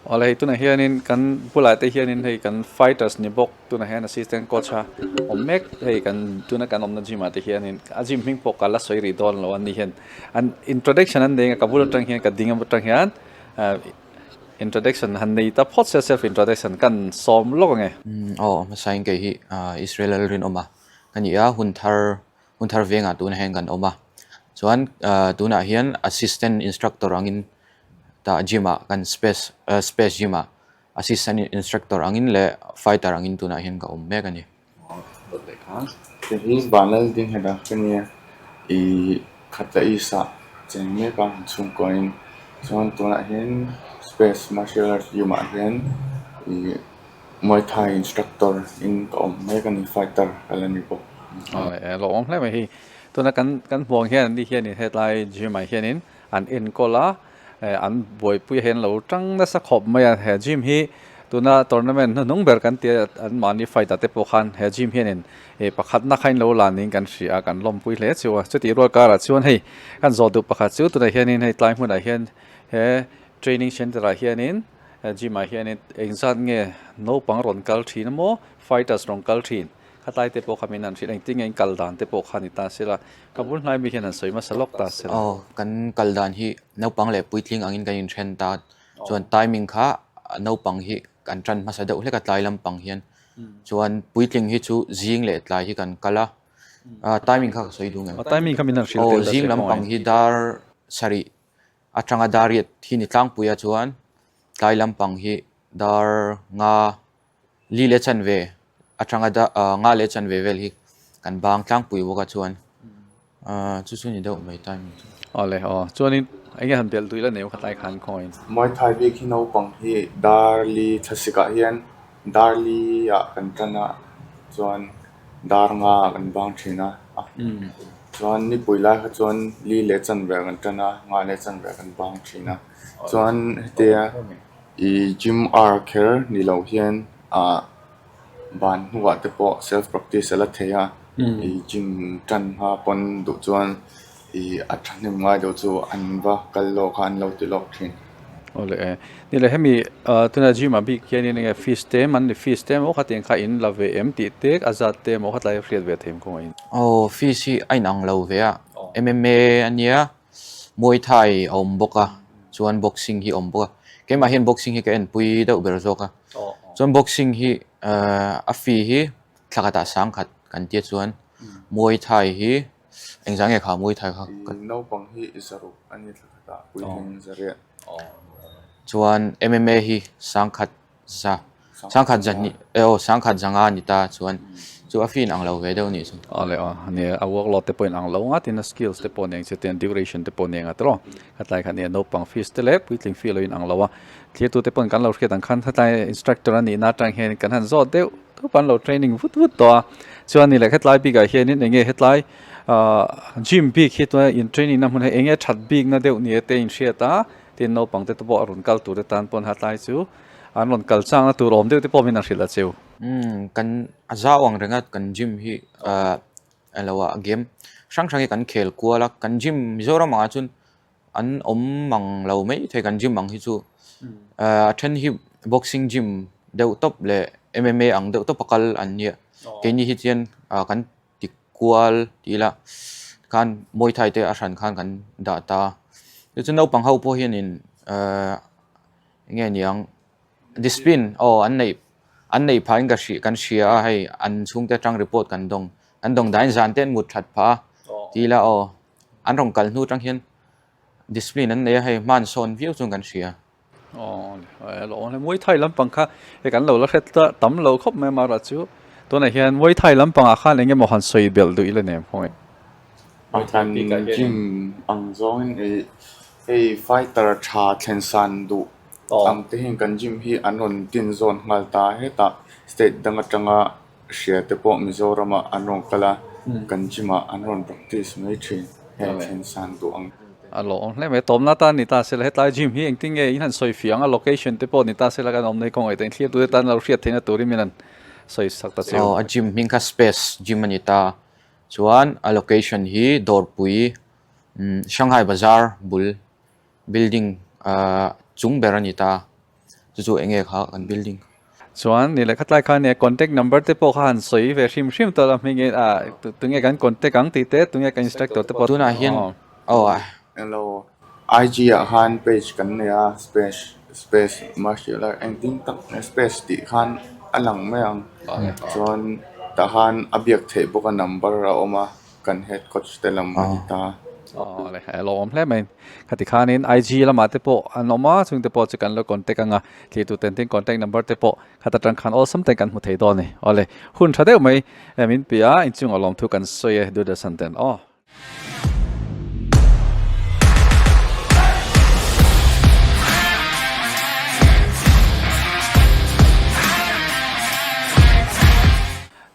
Awle hei tunah hianin kan bulah te hianin hei kan fighters ni bawk tunah hian assistant coach a awm mek hei kan tuna kan awmna gym ah te hianin a gym hming pawh ka la sawi rih dawn lo a ni hian an introduction an nei a ka bul atang hian ka ding atang hian ah introduction han nei ta phawt se self introduction kan sawm lawk ang e. Aw hmasain kei hi Israel lalrinawm a ka ni a hun thar hun thar vengah tunah hian kan awm a chuan ah tunah hian assistant instructor angin tah gym ah kan space ah space gym ah assistant instructor angin leh fighter angin tunah hian ka awm mek a ni. Hei hi Vanlal Dingheta ka nia ih khatla east ah cheng mek a chhungkaw in chuan tunah hian space martial arts gym ah hian ih Muay Thai instructor in ka awm mek a ni fighter ka la ni bawk. Aw lo awm hle mai hi tuna kan kan hmuh ang hian an ni hianin hetlai gym ah hianin an enkawl a an buaipui hian lo tang nasa khawp mai a he gym hi tuna tournament hnuhnung ber kan tia an mahni fight ah te pawh khan he gym hianin ih pakhatna kha in lo lan niin kan hria a kan lawmpui hle chu a chutih rual karah chuan hei kan zawh duh pakhat chu tunah hianin hei tlai hmunah hian he training center ah hianin gym ah hianin engzat nge naupang rawn kal thin emaw fighters rawn kal thin Khatlai te pawh kha min han hrilh a, engtin nge in kal dan te pawh kha ni ta se la, ka bul hnai mi hian han sawi hmasa lawk ta se la. Aw, kan kal dan hi naupang leh puitling angin kan inthen ta, chuan timing kha naupang hi kan tan hmasa deuh hlek a tlai lampang hian, chuan puitling hi chu zing leh tlai hi kan kal a, timing kha ka sawi duh ngei. Aw, timing kha min han hrilh tel ta se. Aw, zing lampang hi dar sarih atanga dar riat hi ni tlangpui a chuan tlai lampang hi dar nga Li leh chanve atanga da ah nga leh chanve vel hi kan bang tlangpui bawk a chuan ah chu chu ni deuh mai timing chu. Awle aw chuanin enge han belh duih la nei khatlai khan khawiin. Muay Thai bik hi naupang hi Darli thlasik ah hian Darli ah kan tan a chuan dar nga ah kan bang thin a chuan nipui lai kha chuan li leh chanve ah kan tan a nga leh chanve ah kan bang thin a chuan hetia. Ih gym ar kher ni loh hian ah ban hnuah te pawh self practice a la thei a ih gym tan hma pawn duh chuan ih a thahnem ngai lo chu an va kal lawk a an lo ti lawk thin. Awle e ni le hemi ah tuna gym ah bik hian in enge fees te monthly fees te emaw khatiang kha in la ve em tih te a zat te emaw khatlai hriat ve thei kawng a in. Aw fees hi a inang lo ve a M_M_A ania Muay Thai a awm bawk a chuan boxing hi a awm bawk a keimah hian boxing hi ka enpui deuh ber zawk a chuan boxing hi ahh a fee hi thla khatah sangkhat kan tia chuan Muay Thai hi engzah nge kha Muay Thai kha Naupang hi zaruk a ni thla khatah puitling zariah. Chuan M_M_A hi sangkhat Za, sangkhat za hnih eh aw sangkhat za nga ni ta chuan chu a fin ang lo ve deuh nih chu. Aw le aw nia a workload te pawh in ang lo nga tin a skills te pawh nen che ten duration te pawh nen a tawh khatlai kha nia naupang fees te leh puitling fee lo in ang lo a thirtu te pawn kan lo hriat ang khan khatlai instructor a nihna atang hian kan han zawt deuh thup an lo training vut vut tawh a chuan ni leh khatlai bikah hianin eng nge hetlai ah gym bik hi tuna in training na hmun hi eng nge that bikna deuh ni te in hriat a tin naupang te te pawh a rawn kal tur te tan pawn khatlai chu. An rawn kal changna tur awm deuh te pawh min han hrilh a cheu. Umm kan a zau ang reng a kan gym hi ah eng lo ah game hrang hrang hi kan khel kual a kan gym Mizoram ah chuan an awm mang lo mai thei kan gym ang hi chu ah a then hi boxing gym deuh tawp leh M_M_A ang deuh tawp a kal an nia keini hi chuan ah kan ti kual tih ila khan Muay Thai te a hran khan kan dah ta a chu naupang ho pawh hianin ah. Enge niang discipline aw an neih an neih phah in ka hri kan hria a hei an chhungte atang report kan dawng kan dawng dahin zan te an mut that phah a ti ila aw an rawn kal hnu atang hian discipline an nei a hei hman sawn viau chuan kan hria. Aw lo awm Muay Thai lampang kha hei kan lo la hret ta tam lo khawp mai amaherawh chu tunah hian Muay Thai lampangah khan eng emaw han sawi belh duh ila nem khawngaih. Muay Thai gym ang zawngin ih Hei fighter tha thlen san duh ang te hian kan gym hi an rawn din zawn nghal ta hetah state dang atanga hria te pawh Mizoram ah an rawn kal a kan gym ah an rawn practice mai thin hei thlen san duh ang. A lo awm hle mai tawmna tan ni ta sela hetlai gym hi engtin nge in han sawi fiah ang a location te pawh ni ta sela kan awm nei kawng ngaihtuah in thlir tute tan lo hriat theihna turin min han sawi sak ta cheu. Aw a gym hming kha space gym a ni ta chuan a location hi dawrpui Shanghai bazar bul building ahh chung ber a ni ta. Chu chu eng nge kha kan building. Chuan ni leh khatlai khan nia contact number te pawh kha han sawi ve hrim hrim tawh la hming in ah tunge kan contact ang tih te tunge kan instructor te pawh Tunah hian aw a. Hello IG ah khan page kan nei a space space martial art engtin tak space tih khan a lang mai ang chuan tah khan a biak theih bawk a number a awm a. Kan head coach te lam a ni ta. Aw le, a lawm hle mai. Khati khanin IG lamah te pawh an awm a, chung te pawh chu kan lo contact anga thlir tur ten tin contact number te pawh khat atang khan awlsam ten kan hmu thei dawn a ni. Aw le, hun tha deuh mai min pe a, inchungah lawmthu kan sawi e Doordarshan ten aw.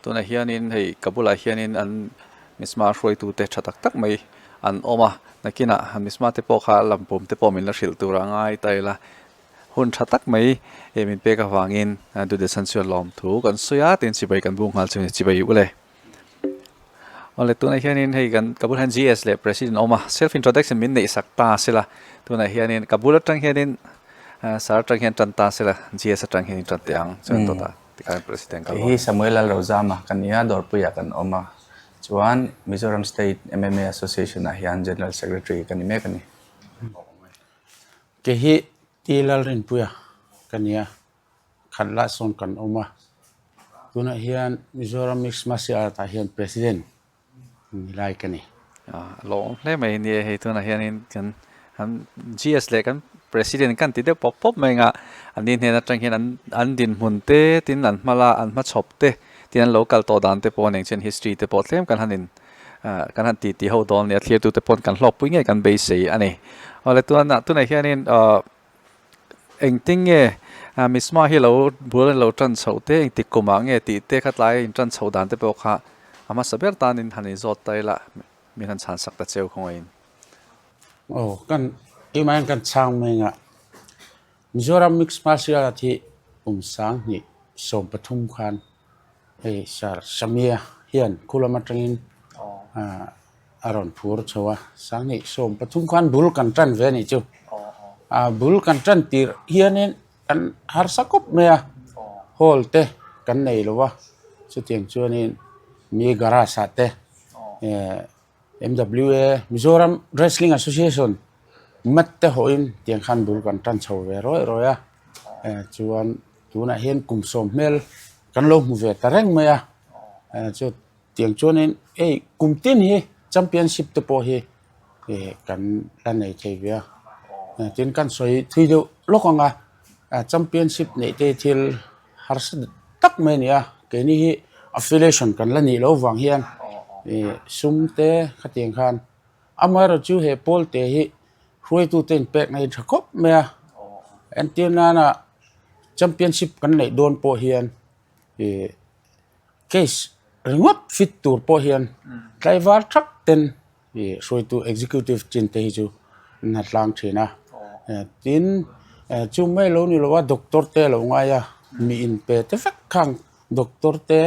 Tunah hianin hei ka bulah hianin an misma hruaitute tha tak tak mai an awm a, nakinah misma te pawh kha lampum te pawh min la hrilh tur a ngai ta ila, hun tha tak mai eh min pek avangin Dudesan chuan lawmthu kan sawi a tin chibai kan bung nghal chu a ni chibai u le. Awle tunah hianin hei kan ka bulah hian GS leh President a awm a, self introduction min neih sak ta a sila, tunah hianin ka bul atang hianin sir atang hian tan ta sila GS atang hianin tan teh ang chuan tawtah. Tikhan President ka Kei hi Samuel Lalrozama ka nia, Dawrpuiah kan awm a. Chuan Mizoram State MMA Association ah hian General Secretary ka ni mek a ni. Kei hi T Lalrinpuia ka nia, Khatla sawn kan awm a. Tunah hian Mizoram Mixed Martial Art ah hian President ni lai ka ni. A lawm hle mai nia hei tunah hianin kan an GS leh kan President kan ti deuh pawp pawp mai anga an ni hnen atang hian an an dinhmun te tin an hma la an hmachhawp te tin an lo kal tawh dan te pawh nen chuan history te pawh tlem kan han in ah kan han titi ho dawn nia thlir tute pawn kan hlawkpui ngei kan beisei a ni. Awle tunah tunah hianin ah Engtin nge Misma hi lo bul an lo tan chhoh te, engtik kumah nge tih te kha tlai in tan chhoh dan te pawh kha a hmasa ber tanin han inzawt ta ila min han chhan sak ta cheu khawngaih in. Aw kan keimah hian kan chhang mai anga Mizoram Mixed Martial Art hi kum 20 13 khan hei Sir Samia hian khulam atangin a rawn phur chho a, 2013 khan bul kan tan ve a nih chu. A bul kan tan tirh hianin kan harsa kawp mai a, hall te kan nei lo a, chutiang chuanin mi garage ah te eh M_W_A Mizoram Wrestling Association mat te hawhin tiang khan bul kan tan chho ve rawih rawih a, eh chuan tunah hian kum sawm hmel kan lo hmu ve ta reng mai a, eh chu. Tiang chuanin hei kum tin hi championship te pawh hi ih kan la nei thei ve a, tin kan sawi thui deuh lawk ang a, championship neih te hi thil harsa tak mai a ni a, keini hi affiliation kan la nih loh vang hian ih sum te khatiang khan amaherawh chu he pawl te hi hruaitute inpek na hi tha khawp mai a, entir nana championship kan neih dawn pawh hian ih. Case ringawt fit tur pawh hian tlaivar thak ten ih hruaitu executive chin te hi chu an ha tlang thin a tin chu mai lo ni lo a doctor te a lo ngai a mi in pe te vek khang doctor te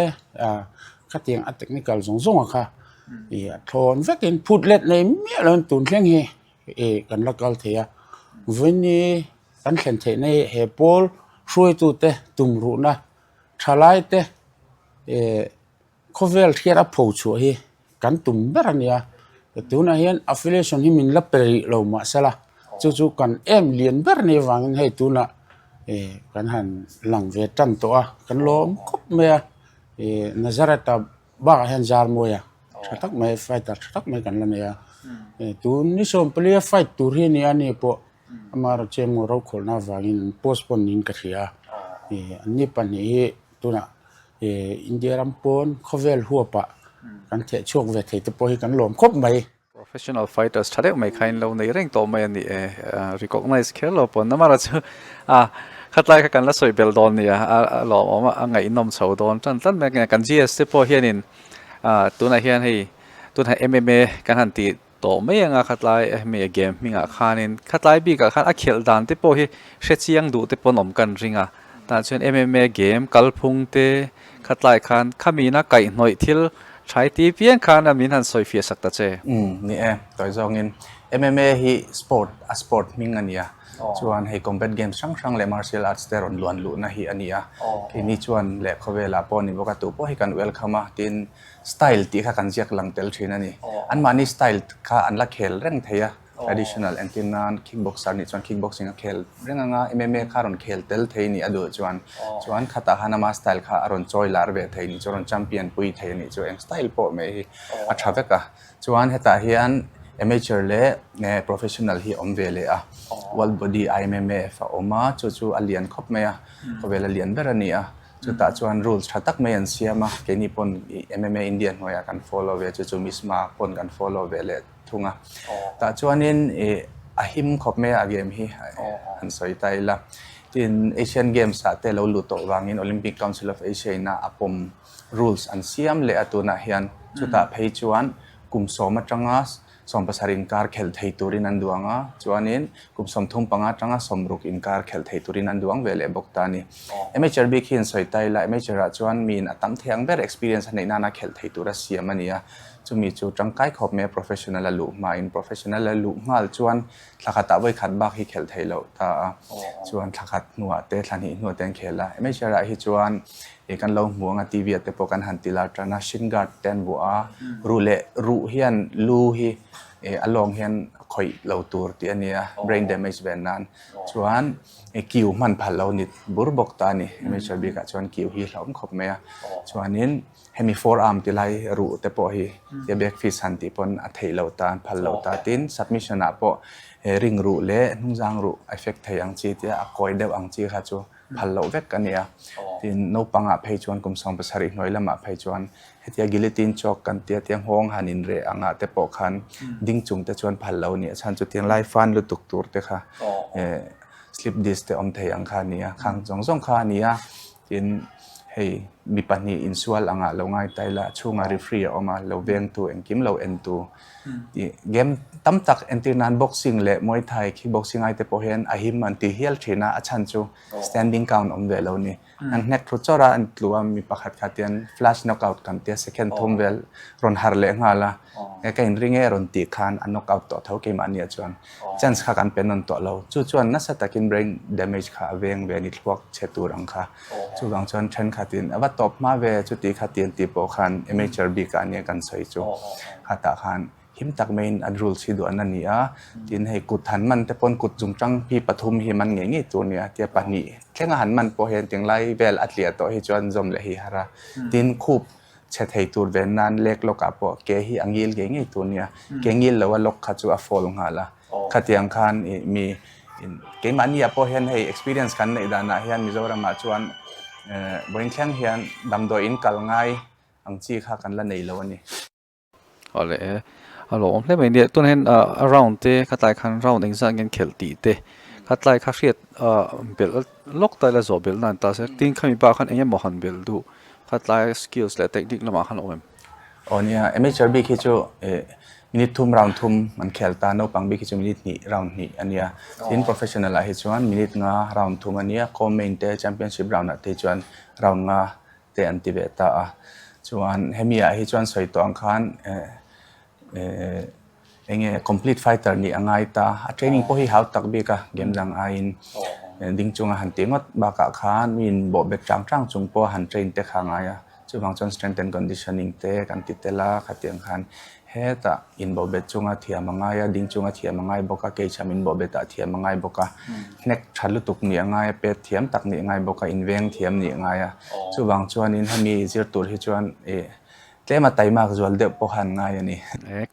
ah khatiang a technical zawng zawng a kha ih a thlawn vekin phut let nei miah lo in tun thleng hi ih kan la kal thei a vawiini kan thlen theihna hi he pawl hruaitu te tumruhna. Thalaite eh khawvel hriat a pho chhuah hi kan tum ber a nia. Tunah hian affiliation hi min la pe rih lo mahsela chu chu kan em lian ber a nih avangin hei tunah eh kan han lang ve tan tawh a, kan lawm khawp mai a. Eh Nazareth-a bakah hian Zarmawi a tha tak mai fighter tha tak mai kan la nei a. Eh tun ni sawmpali a fight tur hi a ni a, ani pawh Amaherawhchu chu emaw rokhawlhna avangin an postpone niin ka hria a, ih an ni pahnih hi tunah ih India ram pawn khawvel huapah kan theh chhuak ve thei te pawh hi kan lawm khawp mai. Professional fighters tha deuh mai kha in lo nei reng tawh mai a ni e, recognize kher lo pawn amaherawhchu a khatlai kha kan la sawi bel dawn nia a lawmawm a, a ngaihnawm chho dawn tan tlat mai a, kan GS te pawh hianin tunah hian hei tunah MMA kan han tih Tawh mai anga khatlai hemi a game hmingah khanin khatlai bikah khan a khelh dan te pawh hi hrechiang duh te pawn awm kan ring a, tah chuan MMA game kalphung te khatlai khan khamina kaihhnawih thil thai ti piang khan a min han sawi fiah sak ta che. Umm ni e, tawi zawngin MMA hi sport a sport hming a ni a. Chuan hei combat games hrang hrang leh martial arts te rawn luan luhna hi a ni a. Keini chuan leh khawvelah pawh a ni bawk a, tupawh hi kan welcome a, tin style tih kha kan ziak lang tel thin a ni. Anmahni style kha an la khel reng thei a, traditional entir nan kickboxer nih chuan kickboxing a khel reng ang a, MMA kha a rawn khel tel thei nih a duh chuan chuan khatah khan ama style kha a rawn chawi lar ve thei nih chu a rawn champion pui thei a nih chu eng style pawh mai hi a tha vek a. Chuan hetah hian amateur leh professional hi a awm ve leh a, world body IMMAF a awm a, chu chu a lian khawp mai a, khawvel a lian ber a ni a. Chutah chuan rules tha tak mai an siam a, keini pawn MMA India hnuaiah kan follow ve, chu chu Misma pawn kan follow ve leh thung a. Tah chuanin ih a him khawp mai a a game hi han sawi ta ila. Tin, Asian Games ah te lo lut tawh vangin Olympic Council of Asia ina a pawm rules an siam leh a tunah hian chutah phei chuan kum sawm atanga 70 inkar khelh thei turin an duang a, chuanin kum 35 atanga 60 inkar khelh thei turin an duang ve leh bawk ta a ni. Amateur bik hi in sawi ta ila, amateur ah chuan miin a tam thei ang ber experience a neih nana khelh thei tura siam a ni a, chumi chu tangkai khawp mai a professional a luh hmain professional a luh nghal chuan thla khatah vawi khat bak hi khelh theih loh ta a, chuan thla khat hnuah te thla hnih hnuah te an khel a, amateur ah hi chuan Ih kan lo hmu anga TV ah te pawh kan han ti lar tan a, shin guard te an vuah a, ruh leh ruh hian lu hi ih a lawng hian a khawih lo tur tih a nia, brain damage ve nan chuan ih kiu hman phal lo ni bur bawk ta a ni, amateur bikah chuan kiu hi hlauhawm khawp mai a, chuanin hemi forearm ti lai ruh te pawh hi tia back fist han tih pawn a theih lo ta, an phal lo ta, tin submission ah pawh ring ruh leh hnungzang ruh effect thei ang chi tia a kawi deuh ang chi kha chu. phal loh vek a ni a. Tin, naupangah phei chuan kum 70 hnuai lamah phei chuan hetia guillotine choke kan tia tia nghawng han inreh angah te pawh khan ding chung te chuan phal lo a ni a. Chhan chu tiang lai fan lutuk tur te kha eh slip disc te awm thei ang kha a ni a, khang zawng zawng kha a ni a. Tin, hei mi pahnih insual angah lo ngai ta ila chhungah referee a awm a, lo vengtu engkim lo entu tih game tam tak entir nan boxing leh Muay Thai kickboxing ai te pawh hian a him an ti hial thin a, a chhan chu standing count awm ve lo a ni. An hnek thlu chawrh a, an tlu a, mi pakhat kha tian flash knockout kan tia second thum vel rawn harh leh nghal a, he ka inring e rawn tih khan a knockout tawh tho keimahniah chuan chance kha kan pe nawn tawh lo. Chu chuan nasa takin brain damage kha a veng ve a ni thluak chhe tur ang kha. Chuvang chuan thenkhatin a va tawp hma ve chuti kha ti an tih pawh khan amateur bikah ania kan sawi chu. Khatah khan him tak maiin an rules hi duan a ni a, tin hei kut han man te pawn kut zungtang hi pathum hi man ngei ngei tur a ni a, tia pahnih thlenga han man pawh hian tinglai vel a tliah tawh hi chuan zawm leh hi har a, tin khup chhe thei tur ve nan lek lawkah pawh ke hi a ngil ngei ngei tur a nia, ke ngil lo a lawk kha chu a fall nghal a, khatiang khan ih mi keimahni ah pawh hian hei experience kan neih danah hian Mizoramah chuan eh vawiin thleng hian damdawi in kal ngai ang chi kha kan la nei lo a ni. Awle e, a lawm hle mai nia tunah hian a round te khatlai khan round engzah nge an khelh tih te khatlai kha hriat ah belh lawk ta ila zawh belh nan ta se tin khami bakah khan eng emaw han belh duh khatlai skills leh technique lamah khan a awm em? Aw nia amateur bik hi chu eh minute thum round thum an khel ta naupang bik hi chu minute hnih round hnih a nia tin professional ah hi chuan minute nga round thum a nia co-main te championship round ah te hi chuan round nga te an ti ve ta a chuan hemi ah hi chuan sawi tawh ang khan eh eh eng nge complete fighter nih a ngai ta a training pawh hi hau tak bik a game dang aiin ding chunga han tih ngawt bakah khan mi in bawh bet chang chang chung pawh han train te kha a ngai a chuvang chuan strength and conditioning te kan ti tel a khatiang khan hetah in bawh bet chunga thiam a ngai a ding chunga thiam a ngai bawk a keichham in bawh betah thiam a ngai bawk a hnek tha lutuk nih a ngai a pet thiam tak nih a ngai bawk a inveng thiam nih a ngai a chuvang chuanin hemi zir tur hi chuan ih tlem a taimak zual deuh pawh khan ngai a ni.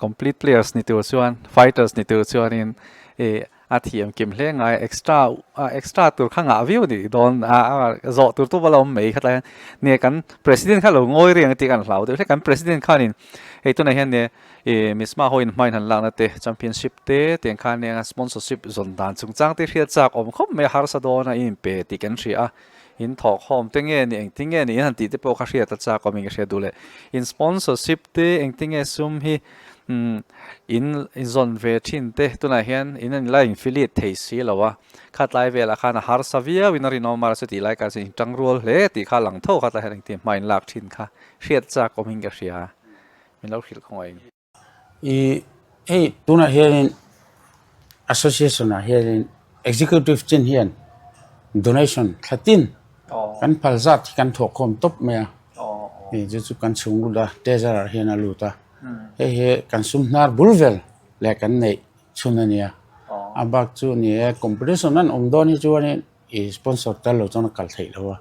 Complete players ni tur chuan fighters ni tur chuanin ih A thiam kim hle ngai extra extra tur kha ngah viau nih dawn a zawh tur tu vala awm mai kha tlai hian nia kan president kha lo ngawi reng tih kan hlau deuh hlek kan president khanin hei tunah hian nia ih misma ho in hmain han lakna te championship te tiang khan nia sponsorship zawn dan chungchang te hriat chak awm khawp mai a harsa dawn a in pe tih kan hria a in thawk khawm te nge ni engtin nge ni in han tih te pawh kha hriat a chak awm in ka hria duh leh in sponsorship te engtin nge sum hi Umm in inzawn ve thin te tunah hian in an la infiliate thei si lo a, khatlai velah khan a harsa viau in a rinawm a, chutih lai khan chuan in tang rual hle tih kha a lang tho khatlai hian engtin hma in lak thin kha hriat chak awm in ka hria, min lo hrilh khawngaih in. I hei tunah hianin association ah hianin. Executive chin hian donation thla tin kan phal zat hi kan thawhkhawm tawp mai a, hei chu chu kan chhung lut a treasurer hian a lut a, hei hi kan sum hnar bul vel leh kan neih chhun a nia, a bak chu ni e competition an awm dawn hi chuanin ih sponsor tel lo chuan a kal theih loh a,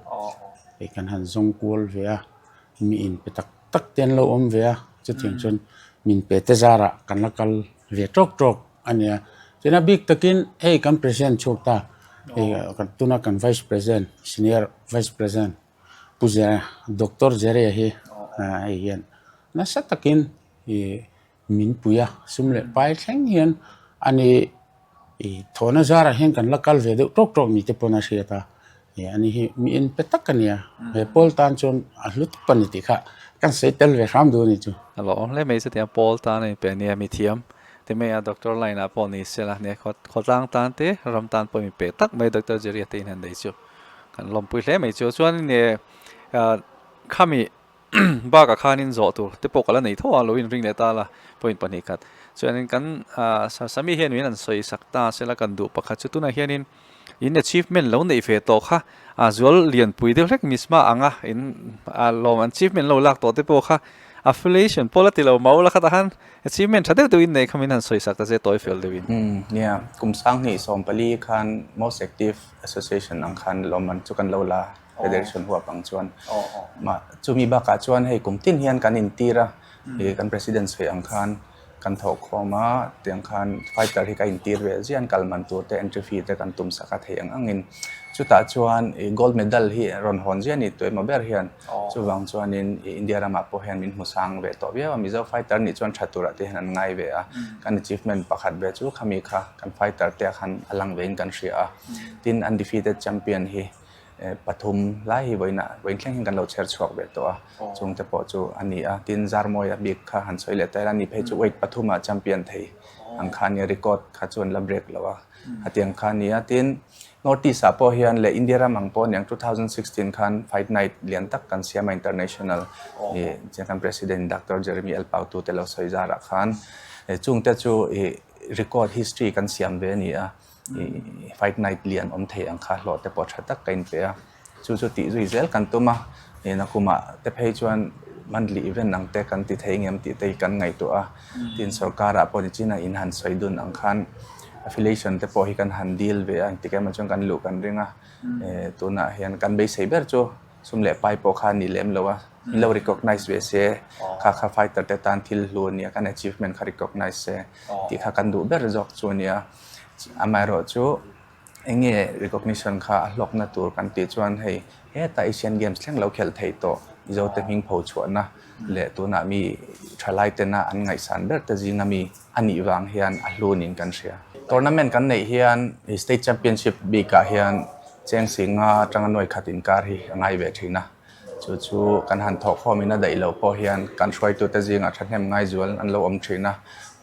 hei kan han zawng kual ve a mi in pe tak tak te an lo awm ve a chutiang chuan min pe te zarah kan la kal ve tawk tawk a nia tin a bik takin hei kan president chhuak ta hei tuna kan vice president senior vice president Pu Zira Doctor Zira hi hei hian nasa takin ih min pui a sum leh pai thleng hian ani ih thawhna zarah hian kan la kal ve deuh tawk tawk ni te pawn a hriat a ih ani hi mi in pe tak a nia he pawl tan chuan a hlu tawp a ni tih kha kan sawi tel ve hram duh a ni chu. A lo awm hle mai chutiang pawl tan a inpe ania mithiam ti mai a doctor line ah pawh ni sela nia khawtlang tan te ram tan pawh inpe tak mai Doctor Jerry te in han nei chu kan lawmpui hle mai chu chuan khami Bakah khanin zawh tur te pawh ka la nei tho a, lo inring leh ta la point 2 khat. Chuanin kan Sami hian min an sawi sak ta sela kan duh pakhat chu tunah hianin in achievement lo neih ve tawh kha a zual lianpui deuh hlek misma anga in lawm achievement lo lak tawh te pawh kha affiliation pawh la ti lo mau la khatah khan achievement tha deuh deuh in nei kha min han sawi sak ta che tawi fel deuhin. Nia, kum 2014 khan most active association ang khan lawmman chu kan lo la. Federation huap ang chuan mah chumi bakah chuan hei kum tin hian kan intir a ih kan president sawi ang khan kan thawh khawm a tiang khan fighter hi ka intir ve ziah an kal man tur te entry fee te kan tum sak a theih ang angin chutah chuan ih gold medal hi rawn hawn ziah a ni tuemaw ber hian chuvang chuanin ih India ramah pawh hian min hmu sang ve tawh viau a Mizo fighter nih chuan tha turah te hian an ngai ve a kan achievement pakhat ve chu khami kha kan fighter te ah khan a lang vein kan hria a tin undefeated champion hi. 3 lai hi vawiinah vawiin thleng hian kan lo chher chhuak ve tawh a, chungte pawh chu a ni a, tin Zarmawia bik kha han sawi leh ta ila ni phei chu weight pathumah champion thei ang kha a nia record kha chu an la break lo a, hetiang kha a ni a, tin North East ah pawh hian leh India ram ang pawh aniang 2016 khan fight night lian tak kan siam a international ih kan president Doctor Jeremy L Pautu te lo sawi zarah khan chungte chu ih record history kan siam ve a ni a. Fight night lian awm thei ang kha hlawh te pawh tha tak ka inpe a, chu chu tih zui zel kan tum a, nakumah te phei chuan monthly event ang te kan ti thei ngem tih te hi kan ngaihtuah a, tin sorkarah pawh nichina in han sawi dun ang khan affiliation te pawh hi kan han deal ve a, engtik emaw chuan kan luh kan ring a, tunah hian kan beisei ber chu sum leh pai pawh kha a ni lem lo a, min lo recognize ve se, kha kha fighter te tan thil hlu a nia, kan achievement kha recognize se tih kha kan duh ber zawk chu a nia. Amaherawh chu eng nge recognition kha a hlawkna tur kan tih chuan hei heta Asian Games thleng lo khelh theih tawh Mizote hming pho chhuahna leh tunah mi thalai tena an ngaihsan ber te zinga mi a nih vang hian a hlu niin kan hria. Tournament kan neih hian State Championship bikah hian cheng singa atanga nuai khat inkar hi a ngai ve thin a. Chu chu kan han thawh khawmin a daih loh pawh hian kan hruaitute zingah thahnem ngai zual an lo awm thin a,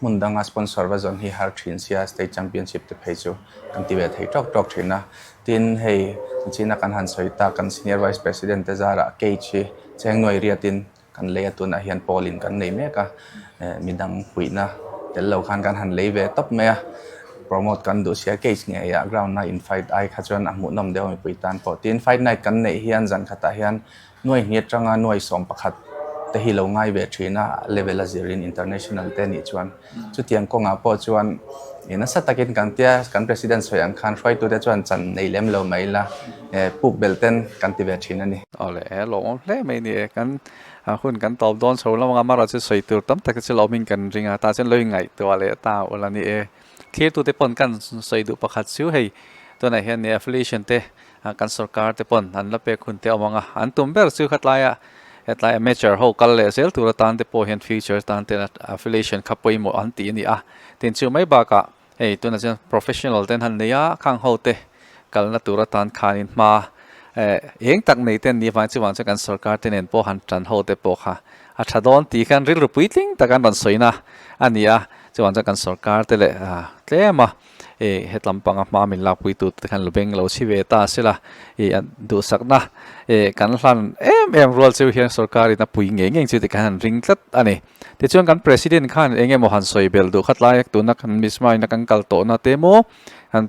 hmun danga sponsor va zawn hi har thin sia state championship te phei chu kan ti ve thei tawk tawk thin a. Tin, hei China kan han sawi tak kan senior vice president te zarah cage hi cheng nuai riatin kan lei a tunah hian pawlin kan nei mek a, midang puihna tel lo khan kan han lei ve tawp mai a, promote kan duh sia cage ngeiah ground a in fight ai kha chuan a hmuhnawm deuh a mipui tan pawh tin fight night kan neih hian zan khatah hian nuai hnih atanga nuai 11 te hi lo ngai ve thin a level a zirin international te nih chuan chutiang kawngah pawh chuan ih nasa takin kan tia kan president sawi ang khan hruaitute chuan chan nei lem lo mai ila puk belh ten kan ti ve thin a ni. Awle e lawmawm hle mai ni e kan hun kan tawp dawn chho lam anga amarawh chu sawi tur tam tak chu lawmin kan ring a tah chuan lo inngaihtuah leh ta ula ni e thlirtute pawn kan sawi duh pakhat chu hei tunah hian affiliation te Kan sorkar te pawn an la pek hun te a awm ang a, an tum ber chu khatlaia hetlai amateur ho kal leh zel tur atan te pawh hian future tan te affiliation kha pawimawh an tih a ni a. Tin chu mai bakah hei tunah chuan professional ten han nei a, khang ho te kalna tur atan khanin hma eng tak nei te an nih avang chuvang chuan kan sorkar te nen pawh han tan ho te pawh kha a tha dawn tih khan rilru puitling tak an rawn sawina a ni a, chuvang chuan kan sorkar te leh tlem a. Ih hetlam panga hma min lakpui tu te khan lubeng lo chhi ve ta sela ih an duhsakna ih kan hlan em em rual chu hian sorkar in a pui ngei ngei chu ti khan an ring tlat a ni. Tichuan kan president khan eng emaw han sawi belh duh khat lai a tuna kan misma in a kan kal tawhna te maw han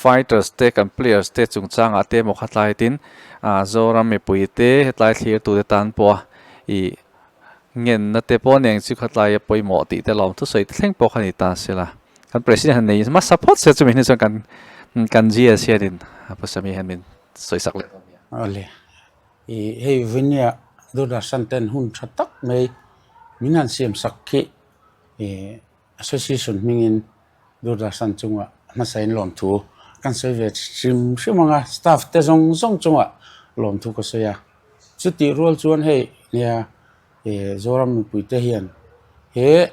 fighters te kan players te chungchangah te emaw kha tlai tin Zoram mipui te hetlai thlirtu te tan pawha ih ngenna te pawh nen chu khatlai a pawimawh tih te lawm thusawi te thleng pawh kha ni ta se la. Kan president han nei hmasa phawt se chumi hnu chuan kan kan GS hianin Pu Sami hian min sawisak leh dawn nia. Awle, i hei Vinia Doordarshan ten hun tha tak mai min han siam sak khi i association hmingin Doordarshan chungah hmasain lawmthu kan sawi ve hrim hrim ang a, staff te zawng zawng chungah lawmthu ka sawi a. Chutih rual chuan hei nia Zoram mipui te hian he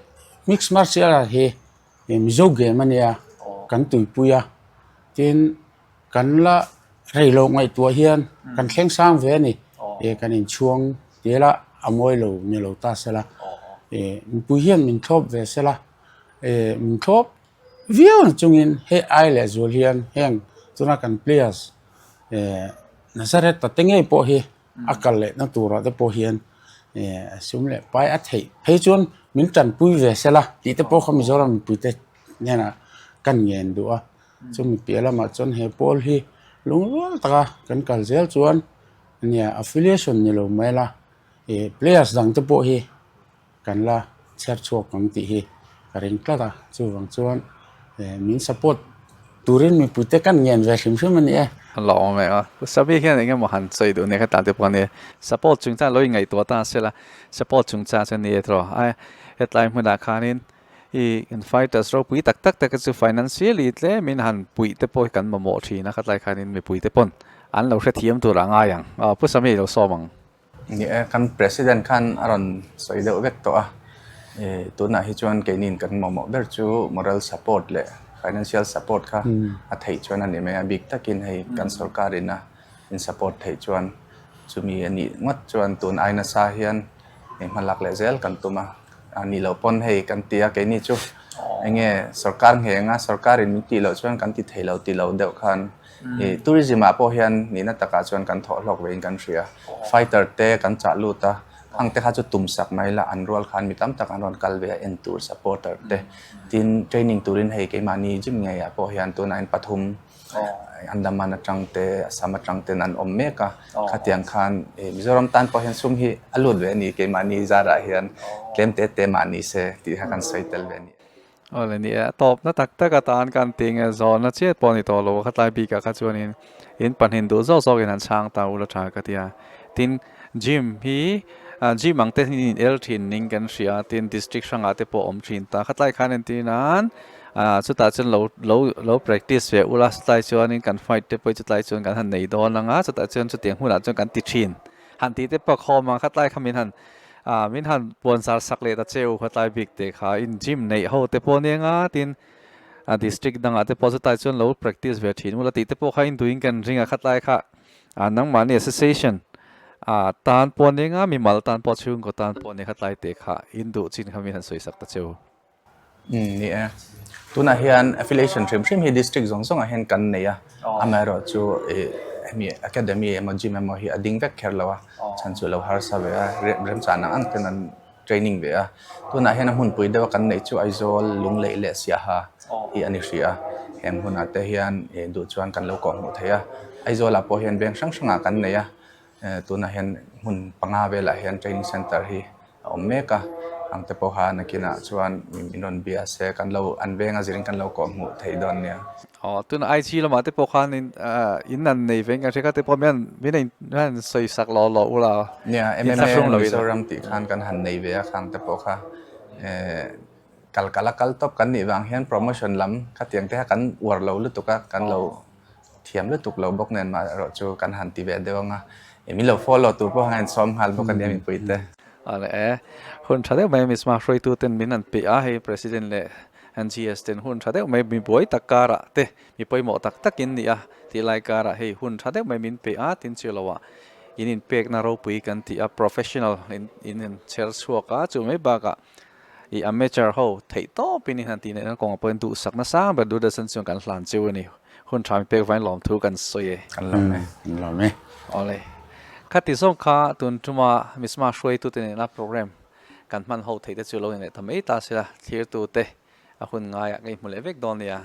mix martial art hi Mizo game a nia kan tuipui a, tin kan la rei loh ngaihtuah hian kan thleng sang ve a ni, kan inchhuang tel a, a mawi lo ni lo ta se la, mipui hian min thlawp ve se la, min thlawp viau na chungin hei ai leh zual hian heng tuna kan players Nazareth-a te ngei pawh hi a kal lehna turah te pawh hian sum leh pai a theih phei chuan min tanpui ve se la tih te pawh kha Mizoram mipuite hnenah kan ngen duh a, chumi piah lamah chuan he pawl hi lungrual taka kan kal zel chuan nia affiliation ni lo mai la players dang te pawh hi. Kan la chhiar chhuak ang tih hi ka ring tlat a, chuvang chuan min support turin mipuite kan ngen ve hrim hrim a ni e. An la awm e a, Pu Sabi hian eng emaw han sawi duh nia ka tan te pawh a ni e. Support chungchang lo inngaihtuah ta se la, support chungchang chu a ni e tawh a, hetlai hmunah khanin i kan fighters ropui tak tak te kha chu financially tlemin han puih te pawh hi kan mamawh thin a, khatlai khanin mipuite pawn an lo hrethiam tur a ngai ang. Pu Sami lo sawm ang. Ni e, kan President khan a rawn sawi deuh vek tawh a, tunah hi chuan keiniin kan mamawh ber chu moral support leh financial support kha a theih chuan a ni mai a, bik takin hei kan sorkarin a in support theih chuan chumi a nih ngawt chuan tun ai nasa hian hma lak leh zel kan tum a, a nih loh pawn hei kan ti a, keini chu eng nge sorkar ngheng a, sorkarin min tih loh chuan kan ti thei lo ti lo deuh khan Ih tourism ah pawh hian nihna takah chuan kan thawh hlawk vein kan hria. Fighter te kan chah lut a, khang te kha chu tum sak mai la, an rual khan mi tam tak an rawn kal ve a en tur supporter te. Tin training turin hei keimahni gym ngeiah pawh hian tunah hian pathum Andaman atang te Assam atang ten an awm mek a, khatiang khan ih Mizoram tan pawh hian sum hi a lut ve a ni keimahni zarah hian tlem te te mahni se tih kha kan sawi tel ve a ni. Awle ni e, a tawpna tak tak atan kan ti nge zawnna chiat pawh a ni tawh lo a, khatlai bikah kha chuanin in pahnih duh zawk zawkin an chhang ta ula tha ka ti a. Tin, gym hi gym ang te hi in el thin ning kan hria a, tin district hrangah te pawh a awm thin ta. Khatlai khan entir nan chutah chuan lo lo lo practice ve ula, chutlai chuanin kan fight te pawh hi chutlai chuan kan han nei dawn ang a, chutah chuan chutiang hunah chuan kan ti thin. Han tih te pawh a khawm ang, khatlai kha min han Ah, min han puanzar sak leh ta che u khatlai bik te kha in gym neih ho te pawh nia nga tin a district dangah te pawh chutai chuan lo practice ve thin ula tih te pawh kha in duhin kan ring a khatlai kha ah nangmahni association ah tan pawh nia nga mimal tan pawh chhungkaw tan pawh nia khatlai te kha in duh chin kha min han sawi sak ta che u. Umm ni e. Tunah hian affiliation hrim hrim hi district zawng zawngah hian kan nei a, amaherawh chu ih hemi academy emaw gym emaw hi a ding vek kher lo a, chhan chu a lo harsa ve a, remchang ang ang ten an training ve a. Tunah hian a hmunpui deuha kan neih chu Aizawl, Lungleih leh Siaha hi a ni hrih a, heng hmunah te hian ih duh chuan kan lo kawhhmuh thei a. Aizawlah pawh hian veng hrang hrangah kan nei a, Tunah hian hmun panga velah hian training center hi a awm mek a, ang te pawha nakinah chuan min rawn bia se kan lo an venga zirin kan lo kawh hmuh theih dawn nia. Aw tuna IG lamah te pawh khan in in an nei ve nge hria kha te pawh mian min in han sawi sak law law ula. Nia MMA Mizoram tih khan kan han nei ve a khang te pawh kha kal kal a kal tawp kan nih vang hian promotion lam khatiang te kha kan uar lo lutuk a kan lo Thiam lutuk lo bawk nen mah erawh chu kan han ti ve deuh ang a, min lo follow tur pawh han sawm nghal bawk a nia mipui te. Awle e, hun tha deuh mai Misma hruaitu ten min han pe a, hei President leh NGS ten hun tha deuh mai mi buai tak karah te mi pawimawh tak tak in ni a tih lai karah hei hun tha deuh mai min pe a tin chu lo ah in inpekna ropui kan ti a, professional in in chher chhuak a chu mai bakah I amateur ho theih tawp in i han tih neihna kawngah pawhin duhsak nasa ber Doordarshan chuan kan hlan cheu a ni. Hun tha mi pek vain lawmthu kan sawi e. Kan lawm e. Kan lawm e. Awle. Khati zawng kha tun tuma Misma hruaitute nena program kan hman ho theih te chu lo inleh ta mai ta sela, thlirtute a hun ngaiah ka inhmu leh vek dawn nia.